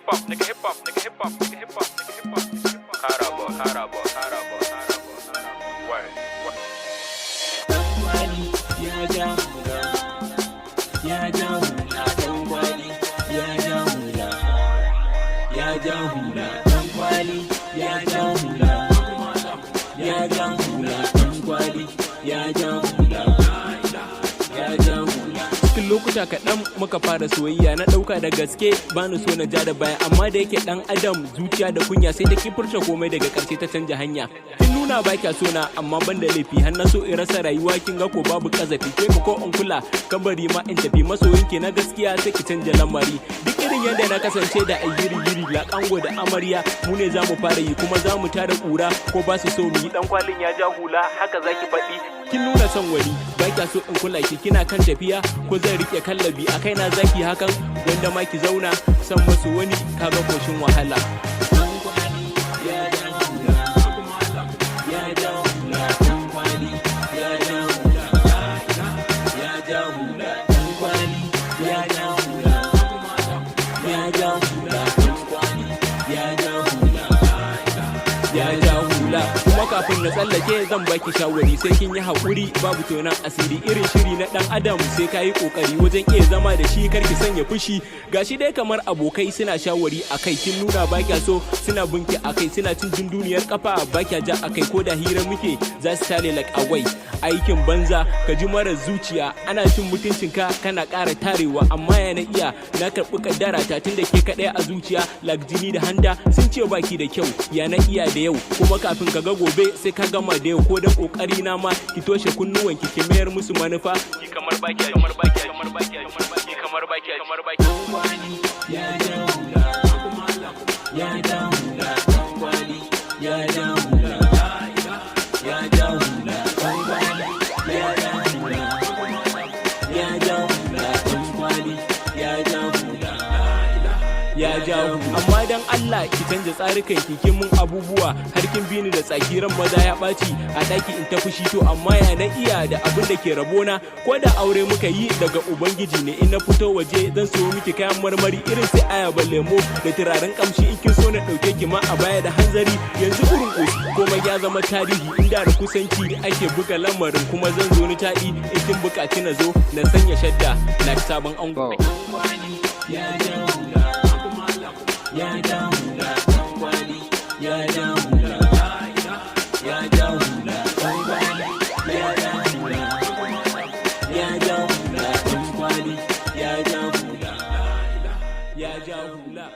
hop, nigga hip hop, nigga hip hop, nigga hip hop, nigga hip hop, nigga hip hop. Karabo, karabo, karabo, karabo, karabo. Word, word. Kwali ya ja hula, ya ja hula, dan kwali ya ja hula, ya ja hula, dan kwali ya ja hula, ya ja hula, dan kwali ya ja hula, ya ja hula. Cikin lokuta kaɗan muka fara soyayya, na ɗauka da gaske, bani so na ja da baya, amma da yake ɗan adam zuciya da kunya, sai ta ki furta komai, daga ƙarshe ta canja hanya. Kin nuna ba kya so na, amma ban da laifi, har na so in rasa rayuwa. Kin ga ko babu kazafi, ke ko in kula kabari ma in tafi. Masoyinki na gaskiya, sai ki canja lamari. Duk irin yadda na kasance da ai yiri yiri laƙango da amarya, mu ne za mu fara yi kuma za mu tada ƙura ko ba su so mu yi. Dan kwalin ya ja hula, haka zaki faɗi. Kin nuna son wani, ba kya so in kula ki, kina kan tafiya ko zan rike kallabi a kaina zaki hakan, wanda ma ki zauna san masu wani, kaga koshin wahala. Dan kwali ya ja hula, ya ja hula, dan kwali ya ja hula, ya ja hula, dan kwali ya ja hula, ya ja hula, dan kwali ya ja hula. Ya ja hula. Kuma kafin na tsallake, zan baki shawari, sai kin yi haƙuri, babu tonan asiri. Irin shiri na dan adam sai ka yi ƙoƙari wajen iya zama da shi, karki sanya fushi. Gashi dai kamar abokai suna shawari akai, kin nuna ba kya so, suna binki akai, suna cin dunduniyar kafa, ba kya ja akai. Ko da hira muke za su tale like agwai, aikin banza. Ka ji mara zuciya, ana cin mutuncinka kana ƙara tarewa. Amma ya na iya, na karɓi kaddara ta, tunda ke kaɗai a zuciya like jini da hanta. Sun ce baki da kyau, ya na iya da yau? Kuma kafin ka ga gobe sai ka gama da yau. Ko da kokari na ma, ki toshe kunnuwanki, ki mayar musu manufa. Ki kamar baki, kamar baki, kamar baki, kamar baki, kamar baki, kamar baki. Dan kwali ya ja hula, ya ja hula, dan kwali ya ja hula, ya ja hula, dan kwali ya ja hula, ya ja hula, dan kwali ya ja hula. Ya ja. Amma dan Allah ki canza tsarukan ki. Kin mun abubuwa har kin bi ni da tsaki, ran maza ya ɓaci, a ɗaki in ta fushi. To amma ya na iya da abin da ke rabona? Ko da aure muka yi, daga ubangiji ne. In na fito waje zan siyo miki kayan marmari irin sai ayaba, lemo da turaren kamshi. In kin so na ɗauke ki ma a baya da hanzari. Yanzu kurin kus, komai ya zama tarihi, inda da kusanci ake buga lamarin. Kuma zan zo ni taɗi in kin buƙaci na zo na sanya shadda na sabon ango. Dan kwali ya ja hula, ya ja hula, dan kwali ya ja hula, ya ja hula, dan kwali ya ja hula, ya ja hula, dan kwali ya ja hula. Ya ja hula.